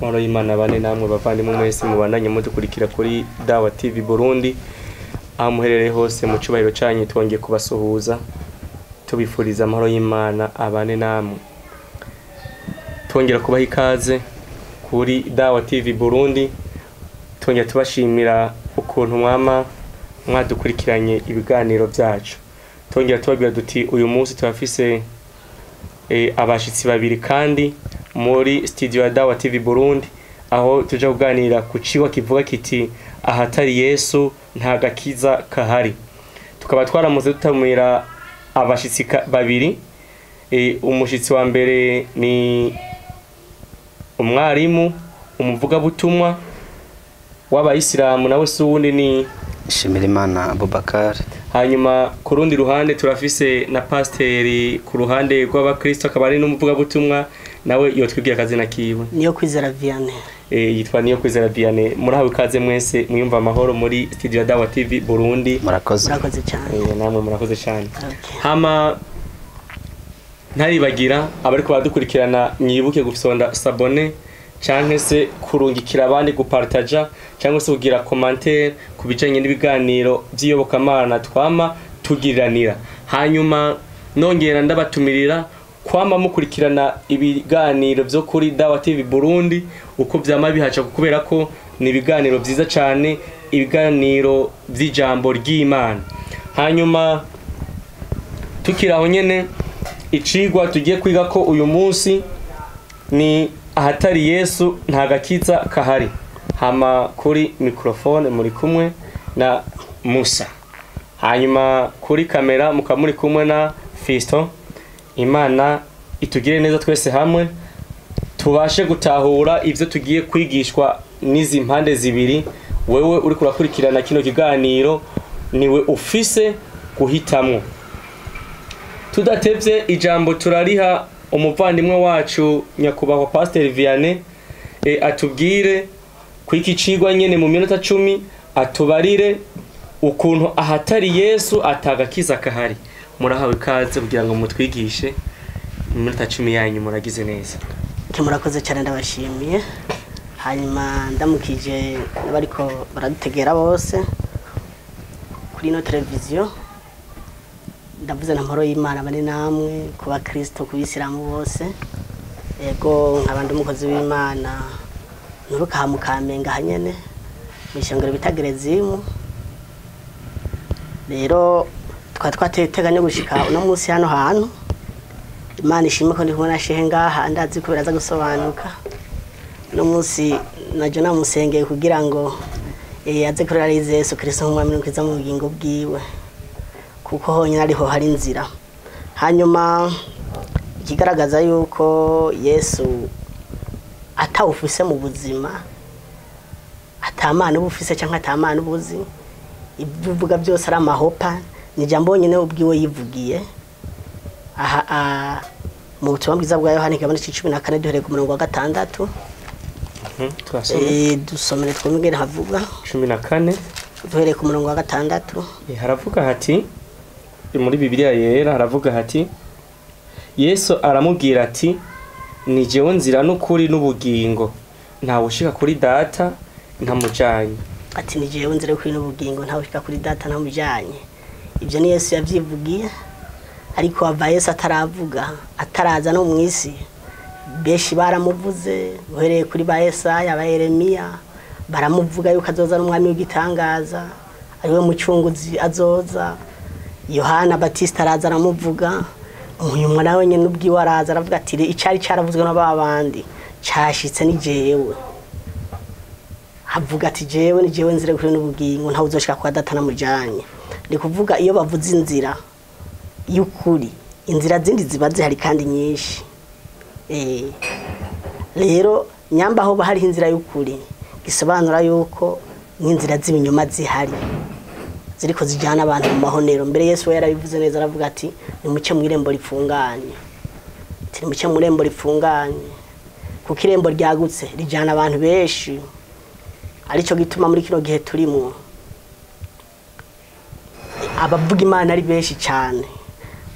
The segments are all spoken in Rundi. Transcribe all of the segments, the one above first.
Amahoro y'Imana bane namwe bavandimwe mwese mubandanye mudukurikira kuri Dawa TV Burundi, aho muherereye hose mu cubahiro canyu, twongeye kubasuhuza tubifuriza amahoro y'Imana abane namwe. Twongera kubaha ikaze kuri Dawa TV Burundi, twongera tubashimira ukuntu mwama mwadukurikiranye ibiganiro byacu. Twongera tubabwira duti uyu munsi turafise abashitsi babiri kandi muri studio ya Dawa TV Burundi, aho tuja kuganira ku cigwa kivuga kiti ahatari Yesu nta gakiza kahari. Tukaba twaramuze tutamwira abashitsi babiri. Umushitsi wa mbere ni umwarimu umuvugabutumwa w'abayisilamu, nawe si uwundi ni Shimirimana Abubakar. Hanyuma ku rundi ruhande turafise na pasteri ku ruhande rw'abakristo, akaba ari n'umuvugabutumwa, nawe yotwibwira akazina kiwe. Niyo Kwizera Vianney. Yitwa Niyo Kwizera Vianney. Murahawe ikaze mwese, mwiyumva amahoro muri studio ya Dawa TV Burundi. Murakoze. Murakoze cyane. Namwe murakoze cyane. Okay. Hama ntaribagira abariko badukurikirana, mwibuke gufyonda s'abonner canke se kurungikira abandi, gupartaja cyangwa se kugira commentaire ku bijanye n'ibiganiro by'iyobokamana twama tugiriranira. Hanyuma nongera ndabatumirira kwama mukurikirana ibiganiro byo kuri Dawa TV Burundi uko vyama bihaca, kubera ko ni ibiganiro vyiza cane, ibiganiro vy'ijambo ry'Imana. Hanyuma tukiri aho nyene, icigwa tugiye kwiga ko uyu munsi ni ahatari Yesu nta gakiza kahari. Hama kuri microphone muri kumwe na Musa, hanyuma kuri kamera mukaba muri kumwe na Fiston. Imana itugire neza twese hamwe tubashe gutahura ivyo tugiye kwigishwa n'izi mpande zibiri. Wewe uri kurakurikirana kino kiganiro niwe ufise guhitamwo. Tudatevye, ijambo turariha umuvandimwe wacu nyakubahwa Pasteur Vianney, atubwire kwiki cigwa nyene mu minota 10, atubarire ukuntu ahatari Yesu atagakiza kahari. Murahawe ikaze kugira ngo mutwigishe mu minota 10 yanyu. Muragize neza. Okay, murakoze cyane, ndabashimiye. Hanyuma ndamukije n'abariko baradutegera bose kuri ino televiziyo, ndavuze na amahoro y'Imana bane namwe, ku bakristo, ku bisilamu bose. Ego, nkaba ndi umukozi w'Imana nturuka mu Kamenge hanyene mu ishengero bita Gerezimu. Rero tukaba twateganya gushika uno munsi hano hantu. Imana ishimwe ko ndi kumwe na shehe ngaha, ndazi ko biraza gusobanuka. Uno munsi naje namusengeye kugira ngo aze kurarize Yesu Kristo nk'umwami n'umukiza mu bugingo bwiwe, kuko honyine ariho hari inzira. Hanyuma ikigaragaza yuko Yesu atawufise mu buzima, atamana uba ufise cyangwa atamana ubuzi, ibyo uvuga byose ari amahopa, ni ijambo nyine ubwiwe yivugiye aha mu butumwa bwiza bwa Yohana igabane c'icumi na kane, duhereye ku murongo wa 6. Twasoma. Dusomere twumve havuga. 14. Duhereye ku murongo wa 6. Haravuga hati muri Bibiliya Yera, haravuga hati: Yesu aramubwira ati: "Ni jewe nzira n'ukuri n'ubugingo, ntawe ushika kuri Data ntamujanye." Ati: "Ni jewe nzira y'ukuri n'ubugingo, ntawe ushika kuri Data ntamujanye." Ibyo ni Yesu yavyivugiye, ariko ava Yesu ataravuga, ataraza no mu isi, benshi baramuvuze, uhereye kuri ba Yesaya, ba Yeremiya, baramuvuga yuko azoza ari umwami w'igitangaza, ariwe mucunguzi azoza. Yohana Batista araza aramuvuga, umunyuma nawe nyene ubwiwe araza aravuga ati: "Icari caravuzwe na ba bandi cashitse, ni jewe." Avuga ati: "Jewe ni jewe nzira kuri n'ubugingo, ntawe uzoshika kwa Data namujanye." Ni kuvuga iyo bavuze inzira y'ukuri, inzira zindi ziba zihari kandi nyinshi. Rero nyamba aho hariho inzira y'ukuri, gisobanura yuko n'inzira z'ibinyoma zihari ziriko zijyana abantu mu mahonero. Mbere Yesu we yarabivuze neza, aravuga ati: "Nimuce mu irembo ripfunganye." Ati: "Nimuce mu irembo ripfunganye, kuko irembo ryagutse rijyana abantu benshi." Aricyo gituma muri kino gihe turimwo abavuga Imana ari benshi cyane,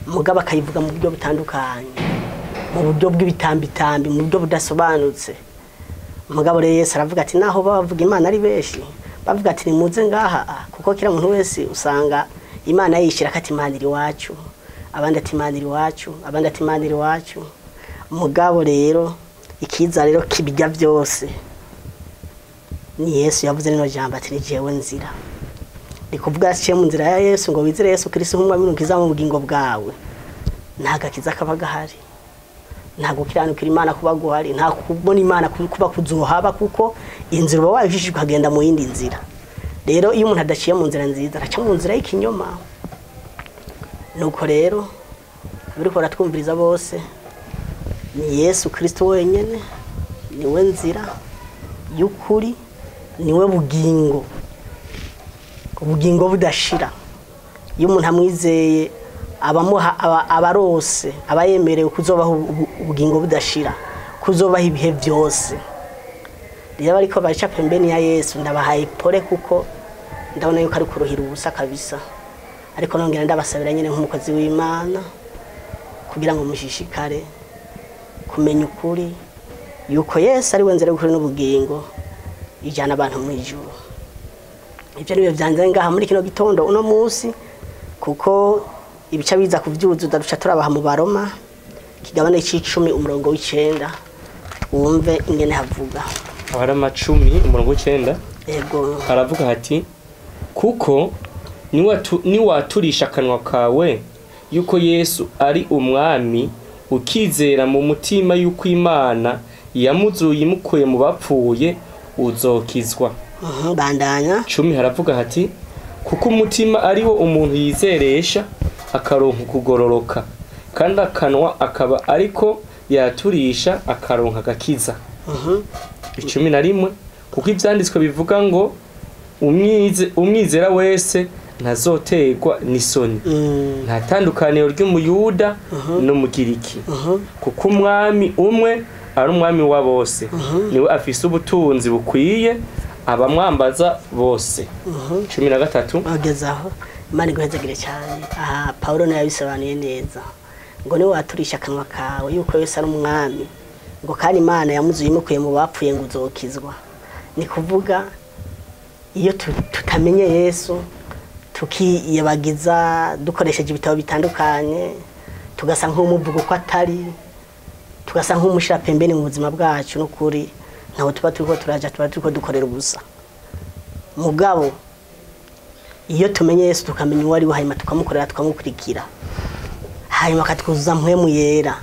mugabo akayivuga mu buryo butandukanye, mu buryo bw'ibitambitambi, mu buryo budasobanutse. Mugabo rero Yesu aravuga ati naho bavuga Imana ari benshi, bavuga ati nimuze ngaha, kuko kila muntu wese usanga Imana yishira kati Imana iri wacu, abandi ati Imana iri wacu, abandi ati Imana iri wacu. Mugabo rero ikiza rero kibijya byose ni Yesu yavuze rino jambo ati ni jewe nzira. Ni kuvuga ciye mu nzira ya Yesu ngo wizere Yesu Kristo nk'umwami n'umukiza mu bugingo bwawe, nta gakiza kaba gahari, nta gukiranukira Imana kuba guhari, nta kubona Imana kuba kuzohaba, kuko inzira uba wayijishije ukagenda mu yindi nzira. Rero iyo umuntu adaciye mu nzira nziza araca mu nzira y'ikinyoma. Nuko rero abiriko baratwumviriza bose, ni Yesu Kristo wenyene niwe nzira y'ukuri, niwe bugingo, ubugingo budashira. Iyo umuntu amwizeye abamuha abarose abayemerewe kuzobaho ubugingo budashira, kuzobaho ibihe byose. Rero bariko baca pembeni ya Yesu, ndabahaye pole kuko ndabona yuko ari kuruhira ubusa kabisa. Ariko nongera ndabasabira nyene nk'umukozi w'Imana kugira ngo mushishikare kumenya ukuri yuko Yesu ari we nzira y'ukuri n'ubugingo ijana abantu mu ijuru. Ibyo nibyo byanze ngaha muri kino gitondo uno munsi, kuko ibica biza kuvyuzuza duca turabaha mu Baroma kigabane c'icumi umurongo w'icenda, twumve ingene havuga. Abaroma 10 umurongo w'icenda. Yego. Haravuga hati kuko niwaturisha akanwa kawe yuko Yesu ari umwami, ukizera mu mutima yuko Imana yamuzuye imukuye mu bapfuye, uzokizwa. Bandanya. 10 haravuga hati kuko umutima ari wo umuntu yizeresha akaronka kugororoka, kandi akanwa akaba ariko yaturisha akaronka agakiza. 11 kuko ivyanditswe bivuga ngo umwizera wese ntazoterwa n'isoni. Nta tandukaniro ry'umuyuda n'umugiriki, kuko umwami umwe ari umwami wa bose, niwe afise ubutunzi bukwiye abamwambaza bose. 13 bagezaho. Imana iguhezagire cyane. Aha Paulo nawe yabisobanuye neza ngo niwe waturisha akanwa kawe yuko Yesu ari umwami, ngo kandi Imana yamuzuye imukuye mu bapfuye ngo uzokizwa. Ni kuvuga iyo tutamenye Yesu, tukiyabagiza dukoresheje ibitabo bitandukanye, tugasa nk'umuvugo ko atari, tugasa nk'umushira pembeni mu buzima bwacu, n'ukuri ntaho tuba turiko turaja, tuba turiko dukorera ubusa. Mugabo iyo tumenye Yesu tukamenya uwo ari we, hanyuma tukamukorera tukamukurikira, hanyuma akatwuzuza mpwemu yera,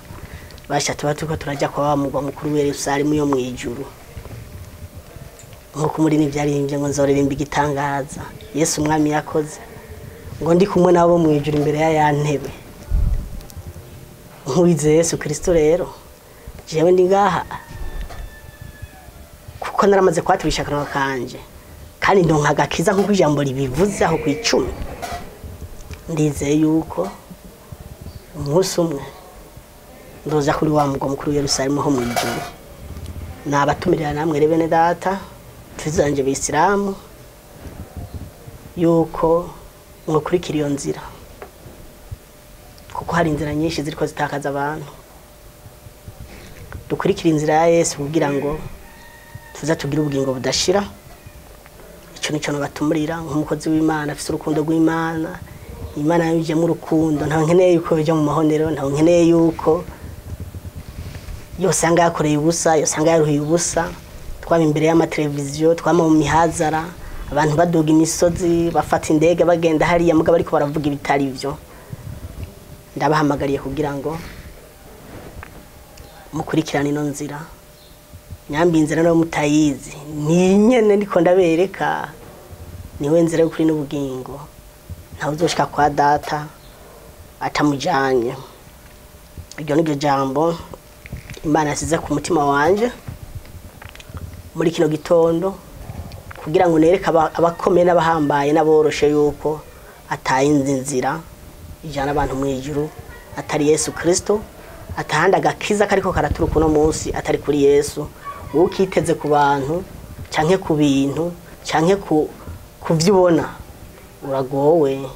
basha tuba turiko turaja kwa wa mugwa mukuru wa Yerusalemu yo mwijuru. Nkuko muri n'ivyaririmbye ngo nzoririmba igitangaza Yesu umwami yakoze, ngo ndi kumwe nabo mu ijuru imbere ya ya ntebe. Nkuwize Yesu Kristo rero jewe ndi ngaha kuko naramaze kwaturisha akanwa kanje, kandi ndonka agakiza nkuko ijambo ribivuze aho ku 10. Ndizeye yuko umunsi umwe ndoza kuri wa mugwa mukuru wa Yerusalemu ho mu ijuru. Nabatumirira namwe rero bene data tuzanje bisilamu yuko mwokurikira iyo nzira, kuko hari inzira nyinshi ziriko zitakaza abantu. Dukurikira inzira ya Yesu kugira ngo tuza tugire ubugingo budashira. Ico nico nabatumurira nk'umukozi w'Imana afise urukundo rw'Imana. Imana yabije mu rukundo, nta nkeneye yuko bija mu mahonero, nta nkeneye yuko yosanga yakoreye ubusa, yosanga yaruhiye ubusa. Twaba imbere y'amateleviziyo, twama mu mihazara, abantu baduga imisozi, bafata indege bagenda hariya, mugabo ariko baravuga ibitari byo. Ndabahamagariye kugira ngo mukurikirane ino nzira. Nyambi inzira no mutayizi ni nyene ndiko ndabereka, niwe nzira y'ukuri n'ubugingo, ntawe uzoshika kwa data atamujanye. Iryo niryo jambo Imana yasize ku mutima wanje muri kino gitondo, kugira ngo nereke abakomeye n'abahambaye n'aboroshe yuko atayinzi nzira ijana abantu mu ijuru atari Yesu Kristo, atahanda agakiza kariko karaturuka uno munsi atari kuri Yesu. Ukiteze ku bantu canke ku bintu canke ku kuvyibona uragowe,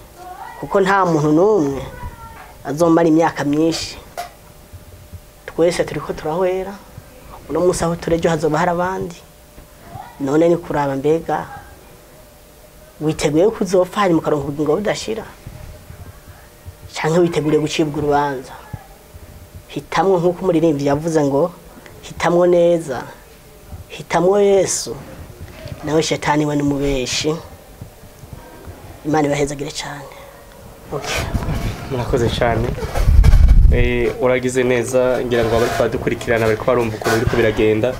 kuko nta muntu n'umwe azomara imyaka myinshi. Twese turiko turahwera, Uno munsi aho turejo hazoba hari abandi. None ni kuraba mbega witeguye kuzopfa hanyuma ukaronka ubugingo budashira, canke witeguriye gucibwa urubanza? Hitamwo nk'uko umuririmbyi yavuze ngo hitamwo neza, hitamwo Yesu, nawe shetani we n'umubeshi. Imana ibahezagire cyane. Okay. Murakoze cyane. Uragize neza, ngira ngo abari badukurikirana bariko barumva ukuntu biriko biragenda.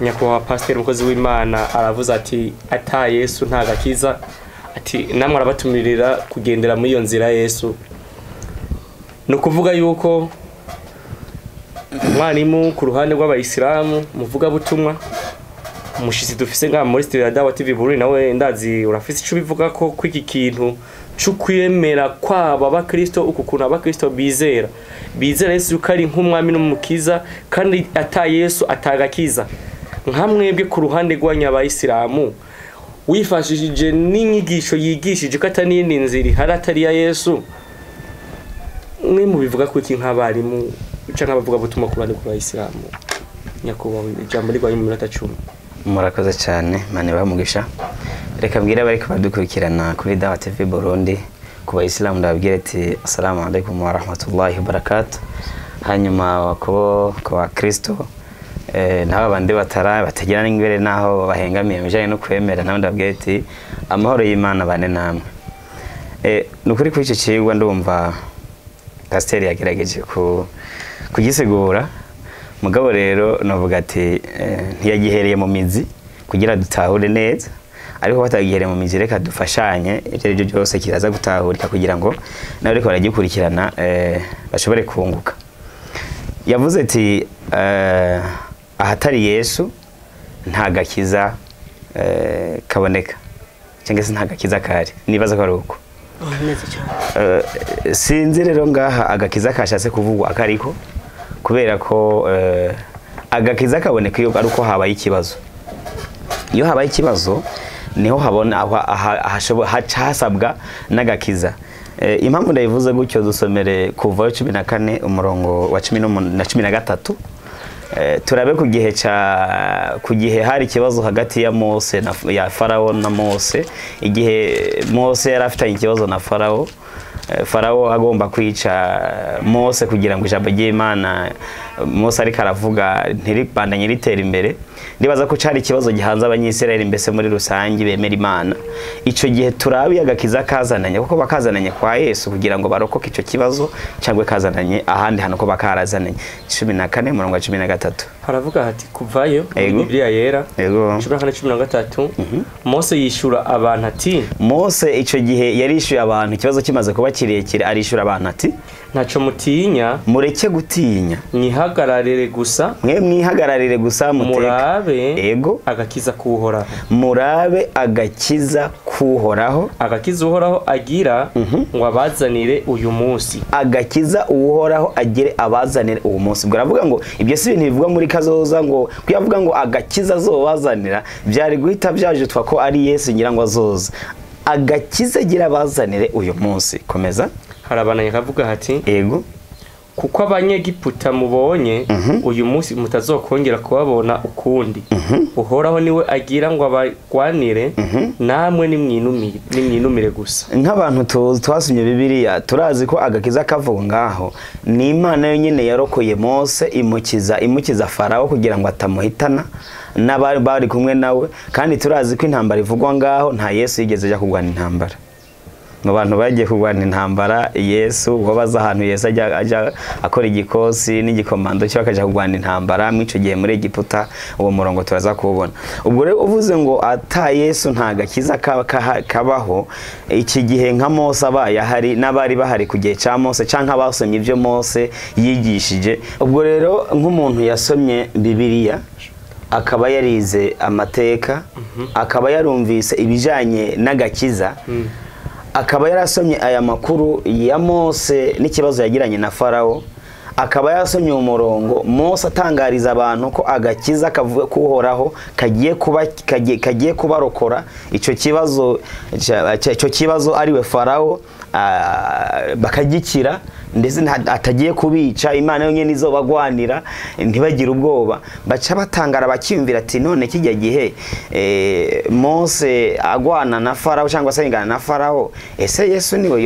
Nyakubahwa pasiteri umukozi w'Imana aravuze ati ata Yesu nta gakiza, ati namwe arabatumirira kugendera muri iyo nzira Yesu. Ni ukuvuga yuko umwarimu ku ruhande rw'abayisilamu muvuga butumwa umushitsi dufise ngaha muri studio ya Dawa TV Burundi, nawe ndazi urafise ico bivuga ko kw'iki kintu c'ukwemera kwabo abakristo, uku kuntu abakristo bizera Yesu ko ari nk'umwami n'umukiza, kandi ata Yesu atagakiza. Nka mwebwe ku ruhande rwanyu abayisilamu, wifashishije n'inyigisho yigishije ko atari n'iyindi nzira ihari atari iya Yesu, mwe mubivuga ko iki nk'abarimu canke abavuga butumwa ku ruhande rw'abayisilamu? Nyakubahwa, ijambo rigwanye mu minota 10. Murakoze cyane, Imana ibahe. Reka mbwire abariko badukurikirana kuri Dawa TV Burundi, ku bayisilamu ndababwire ati assalamu alaikum wa rahmatullahi wa barakatuh. Hanyuma ku bakristo n'aba bandi batagira n'ingwere naho bahengamiye bijanye no kwemera, nabo ndababwire ati amahoro y'Imana bane namwe. Nukuri kuri iki cigwa ndumva pasiteri yagerageje kugisigura, mugabo rero navuga ati ntiyagihereye mu mizi kugira dutahure neza, ariko batagihereye mu mizi reka dufashanye ibyo aribyo byose kiraza gutahurika kugira ngo nawe ariko baragikurikirana bashobore kunguka. Yavuze ati ahatari Yesu nta gakiza kaboneka, cyangwa se nta gakiza kari, nibaza ko ari uko. Sinzi rero ngaha agakiza kashatse kuvugwa akariko, kubera ko agakiza kaboneka iyo ari uko habaye ikibazo. Iyo habaye ikibazo niho habona hasabwa n'agakiza. Impamvu ndayivuze gutyo, dusomere kuva 14 umurongo wa 13, turabe ku gihe ku gihe hari ikibazo hagati ya Mose na ya Farao na Mose. Igihe Mose yari afitanye ikibazo na Farao, Farao agomba kwica Mose kugira ngo ijambo ry'Imana Mose ariko aravuga ntiribandanye ritera imbere. Ndibaza ko cari ikibazo gihanze abanyisirayeli mbese muri rusangi bemera Imana. Ico gihe turabi agakiza kazananye, kuko bakazananye kwa Yesu kugira ngo barokoke ico kibazo, cyangwa kazananye ahandi hano ko bakarazananye. 14 murongo wa 13 haravuga hati kuvayo muri Bibiliya yera 14:13 Mose yishura abantu ati, Mose ico gihe yarishuye abantu ikibazo kimaze kuba kirekire, arishura abantu ati ntaco mutinya, mureke gutinya, mwihagararire gusa, mwe mwihagararire gusa, murabe ego agakiza kuhoraho, murabe agakiza kuhoraho, agakiza uhoraho agira ngo abazanire uyu munsi, agakiza uhoraho agire abazanire uyu munsi. Ubwo aravuga ngo ibyo si ibintu bivugwa muri kazoza, ngo kuyavuga ngo agakiza azobazanira byari guhita byajutwa ko ari Yesu ngira ngo azoza, agakiza agira abazanire uyu munsi. Komeza. Harabananye kavuga hati ego kuko abanyegiputa mubonye uyu munsi mutazokongera kubabona ukundi, uhoraho niwe agira ngo abagwanire, namwe nimwinumire gusa. Nk'abantu twasomye Bibiliya turazi ko agakiza kavuga ngaho ni Imana yonyine yarokoye Mose imukiza Farao kugira ngo atamuhitana n'abari bari kumwe nawe, kandi turazi ko intambara ivugwa ngaho nta Yesu yigeze ajya kurwana intambara. Mu bantu bagiye kurwana intambara Yesu wabaza ahantu Yesu ajya akora igikosi n'igikomando cyo akaja kurwana intambara mwico gihe muri Egiputa, uwo murongo turaza kubona. Ubwo rero uvuze ngo ata Yesu nta gakiza kabaho, iki gihe nka Mose abaye ahari n'abari bahari ku gihe ca Mose canke abasomye ibyo Mose yigishije. Ubwo rero nk'umuntu yasomye Bibiliya akaba yarize amateka, akaba yarumvise ibijanye n'agakiza, akaba yarasomye aya makuru ya Mose n'ikibazo yagiranye na Farao, akaba yarasomye umurongo Mose atangariza abantu ko agakiza kavuye kuhoraho kagiye kubarokora ico kibazo, ico kibazo ariwe Farao bakagikira. ndetse atagiye kubica, Imana yonyene izobagwanira, ntibagire ubwoba. Baca batangara bakiyumvira ati none kijya gihe Mose agwana na Farao cyangwa se ingana na Farao, ese Yesu niwe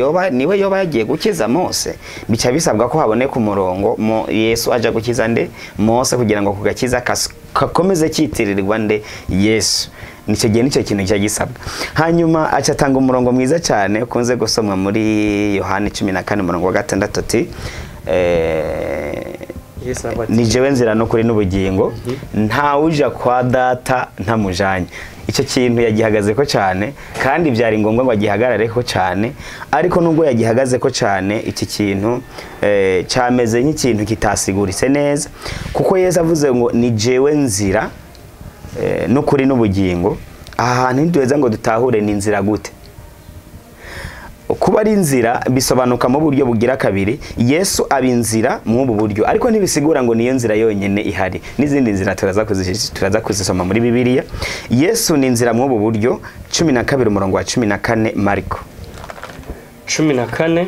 yoba yagiye gukiza Mose? Bica bisabwa ko haboneka umurongo Yesu aja gukiza nde? Mose, kugira ngo kugakiza kakomeze kitirirwa nde? Yesu. Nicyo gihe nicyo kintu cyagisabwa. Hanyuma aca atanga umurongo mwiza cyane ukunze gusomwa muri Yohani 14 umurongo wa 6 ati ni jewe nzira no kuri n'ubugingo, nta uja kwa data ntamujanye. Icyo kintu yagihagaze ko cyane, kandi byari ngombwa ngo agihagarare ko cyane, ariko nubwo yagihagaze ko cyane iki kintu cyameze nk'ikintu kitasiguritse neza, kuko Yesu avuze ngo ni jewe nzira n'ukuri n'ubugingo. Aha hantu ntiduheza ngo dutahure ni inzira gute. Kuba ari inzira bisobanuka mu buryo bugira kabiri. Yesu aba inzira mu buryo, ariko ntibisigura ngo niyo nzira yonyene ihari, n'izindi nzira turaza kuzisoma muri Bibiliya. Yesu ni inzira mu buryo. 12 umurongo wa 14 Mariko. 14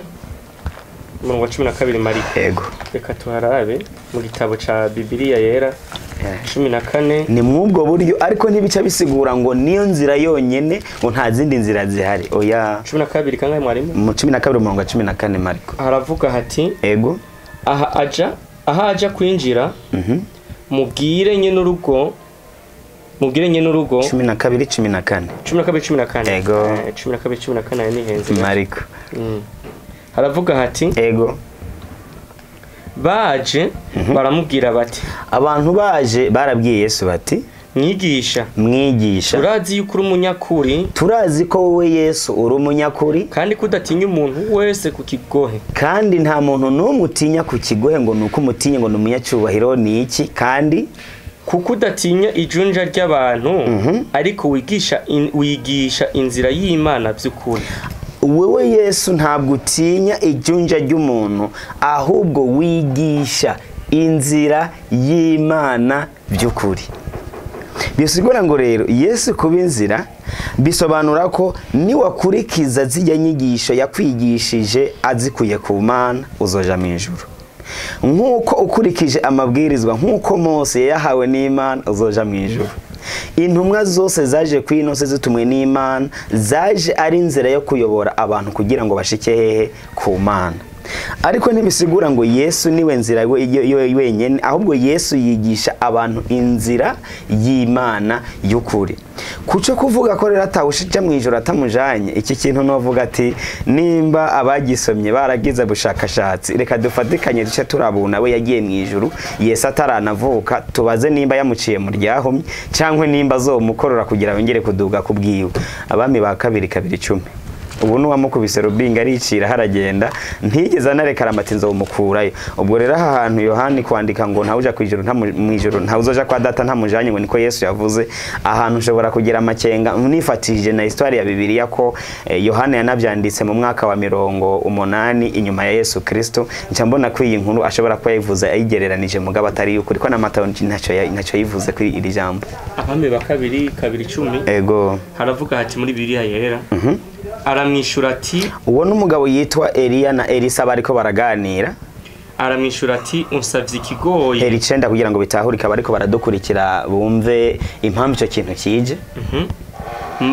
umurongo wa 12 Mariko. Yego. Reka tuharabe mu gitabo ca Bibiliya yera. 14 ni mwubwo buryo, ariko ntibica bisigura ngo niyo nzira yonyene, ngo nta zindi nzira zihari. Oya. 12 kangahe mwarimu? Mu 12 umurongo wa 14 Mariko. Haravuga hati ego aha aja kwinjira, mubwire nye n'urugo, mubwire nye n'urugo. 12 14. 12 14. Ego. 12 14 ni henze. Mariko. Haravuga hati ego baje baramubwira bati, abantu baje barabwiye Yesu bati mwigisha, mwigisha, turazi yuko uri umunyakuri, turazi ko wowe Yesu uri umunyakuri, kandi kudatinya umuntu wese ku kigohe, kandi nta muntu n'umwe utinya ku kigohe ngo nuko umutinye ngo ni umunyacyubahiro ni iki, kandi kuko udatinya ijunja ry'abantu, ariko wigisha inzira y'Imana by'ukuri. Wewe Yesu ntabwo utinya ijunja ry'umuntu, ahubwo wigisha inzira y'Imana by'ukuri. Bisigura ngo rero Yesu kuba inzira bisobanura ko niwakurikiza zijya nyigisho yakwigishije azikuye ku Mana uzoja mu ijuru. Nkuko ukurikije amabwirizwa nkuko Mose yahawe n'Imana uzoja mu ijuru. Intumwa zose zaje kwino se zitumwe n'Imana, zaje ari inzira yo kuyobora abantu kugira ngo bashike hehe? Ku Mana. Ariko ntibisigura ngo Yesu niwe nzira wenyene, ahubwo Yesu yigisha abantu inzira y'Imana y'ukuri. Kuco kuvuga ko rero atawushija mu ijuru atamujanye, iki kintu novuga ati nimba abagisomye baragize bushakashatsi, reka dufatikanye duce turabuna we yagiye mu ijuru Yesu ataranavuka, tubaze nimba yamuciye mu ryahomye cyangwa nimba azomukorora kugira yongere kuduga kubwiwe. Abami ba 2:2:10. Ubu nuwamukubise rubinga aricira haragenda, ntigeze anareka amatinzo umukurayo. Ubwo rero aha hantu Yohani kwandika ngo ntawuja kwijuru nta mu ijuru, ntawuzoja kwa data ntamujanye, ngo niko Yesu yavuze. Ahantu ushobora kugira amakenga unifatije na histoire ya Bibiliya ko Yohana yanavyanditse mu mwaka wa 80 inyuma ya Yesu Kristo. Nca mbona ko iyi nkuru ashobora kuba yayivuze ayigereranije mugabo atari yukuri, ko na Matayo ntacyo yivuze kuri iri jambo. Abami ba 2:2:10. Ego. Haravuga hati muri Bibiliya yera. Aramwishura ati, uwo n'umugabo yitwa Eliya na Elisa bariko baraganira. Aramwishura ati unsavye ikigoye. Heri 9 kugira ngo bitahurike bariko baradukurikira bumve impamvu ico kintu kije.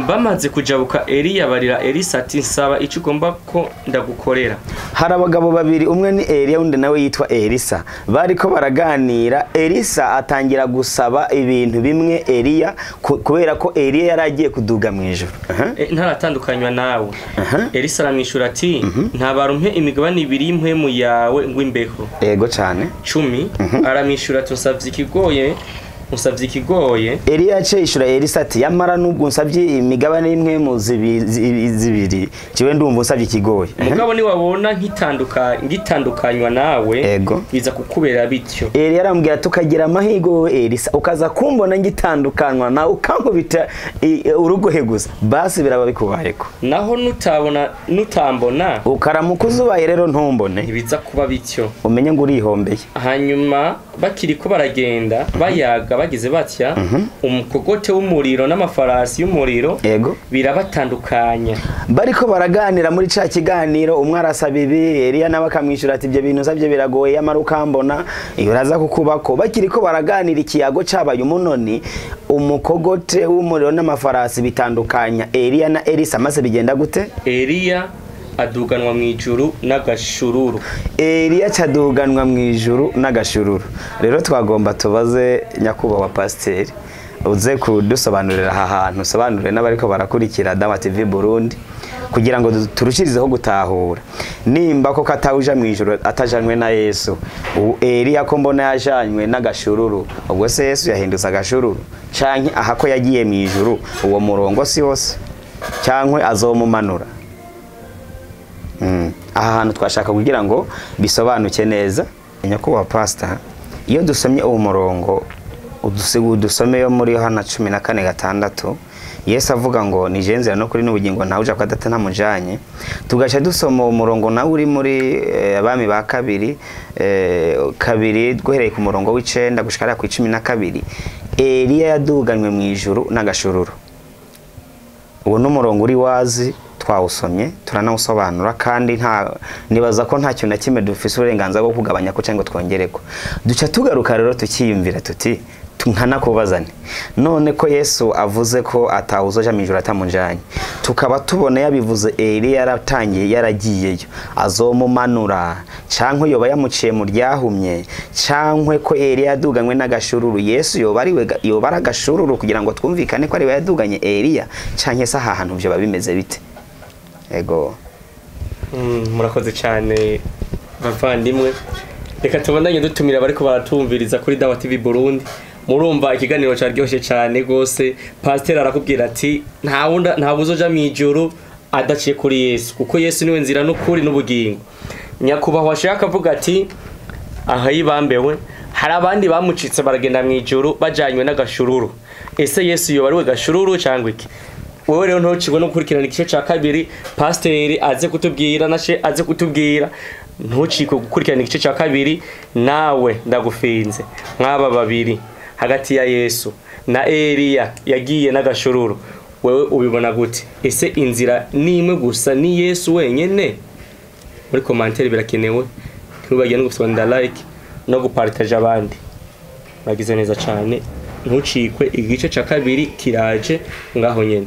Bamaze kujabuka Eliya barira Elisa ati nsaba icyo ugomba ko ndagukorera. Hari abagabo babiri, umwe ni Eliya undi nawe yitwa Elisa, bariko baraganira. Elisa atangira gusaba ibintu bimwe Eliya, kubera ko Eliya yaragiye kuduga mu ijuru. Ntaratandukanywa nawe. Elisa aramwishura ati ntabarumpe imigabane ibiri y'impwemu yawe ngo imbeho. Yego cyane. 10 aramwishura ati unsavye ikigoye, unsavye ikigoye. Eliya yaciye Elisa ati yamara nubwo unsavye imigabane imwe mu zibiri, jewe ndumva unsavye ikigoye. Mugabo ni wabona ngitandukanywa nawe biza kukubera bityo. Eliya arambwira tukagira amahigo wowe Elisa, ukaza kumbona ngitandukanywa nawe ukankubita urugohe gusa, basi biraba bikubayeko. Naho nutabona nutambona ukaramuka uzubaye rero ntumbone, ntibiza kuba bityo, umenye ngo urihombeye. Hanyuma bakiri ko baragenda bayaga, bayaga bagize batya, umukogote w'umuriro n'amafarasi y'umuriro birabatandukanya. Bariko baraganira muri ca kiganiro, umwe arasaba ibi, Eliya nawe akamwishyura ati ibyo bintu usabye biragoye, yamara ukambona iyo uraza kukubako. Bakiriko baraganira ikiyago cabaye umunoni, umukogote w'umuriro n'amafarasi bitandukanya Eliya na Elisa. Maze bigenda gute? Eliya aduganwa mu ijuru n'agashururu. Eliya aduganwa mu ijuru n'agashururu. Rero twagomba tubaze nyakubahwa pasiteri uze kudusobanurira aha hantu, usobanurire n'abariko barakurikira Dawa TV Burundi kugira ngo turushirizeho gutahura nimba ko katawuja mu ijuru atajanwe na Yesu. Eliya ko mbona yajanywe n'agashururu, ubwo se Yesu yahindutse agashururu canke aha ko yagiye mu ijuru uwo murongo si wose canke azomumanura? Aha hantu twashaka kugira ngo bisobanuke neza. Nyakubahwa pastor, iyo dusomye uwo murongo udusomeyo muri Yohana 14:6, Yesu avuga ngo ni je nzira no kuri n'ubugingo, ntawe uja kwa Data ntamujanye. Tugaca dusoma uwo murongo nawe uri muri Abami ba kabiri kabiri guhereye ku murongo w'9 gushika ku 12, Eliya yaduganywe mu ijuru n'agashururu. Uwo n'umurongo uri wazi, twawusomye turanawusobanura, kandi nta nibaza ko nta kintu na kimwe dufise uburenganzira bwo kugabanya ko cyangwa twongereko. Duca tugaruka rero tukiyumvira tuti nkanakubazane, none ko Yesu avuze ko atawuzoja mu ijuru atamunjanye, tukaba tubona yabivuze Eliya yaratangiye yaragiyeyo, azomumanura canke yoba yamuciye mu ryahumye, canke ko Eliya yaduganywe n'agashururu, Yesu yoba ari yoba ari agashururu kugira ngo twumvikane ko ari we yaduganye Eliya, canke se aha hantu vyo bimeze bite? Ego. Murakoze cyane bavandimwe. Reka tubandanye dutumira bariko baratumviriza kuri Dawa TV Burundi. Murumva ikiganiro cyaryoshye cyane gose. Pasteur arakubwira ati nta wunda nta buzoja mu ijuru adaciye kuri Yesu, kuko Yesu niwe nzira n'ukuri n'ubugingo. Nyakubahwa ashaka avuga ati aha yibambewe hari abandi bamucitse baragenda mu ijuru bajanywe n'agashururu. Ese Yesu yoba ari we gashururu cyangwa iki? Wewe rero ntucibwe no gukurikirana igice ca kabiri, pasiteri aze kutubwira nashe aze kutubwira. Ntucikwe gukurikirana igice ca kabiri, nawe ndagufinze mwaba babiri hagati ya Yesu na Eliya yagiye n'agashururu, wewe ubibona gute? Ese inzira ni imwe gusa, ni Yesu wenyene? Muri commentaire birakenewe, ntibagende no gusonda like no gupartage abandi. Muragize neza cyane, ntucikwe igice ca kabiri kiraje ngaho nyene.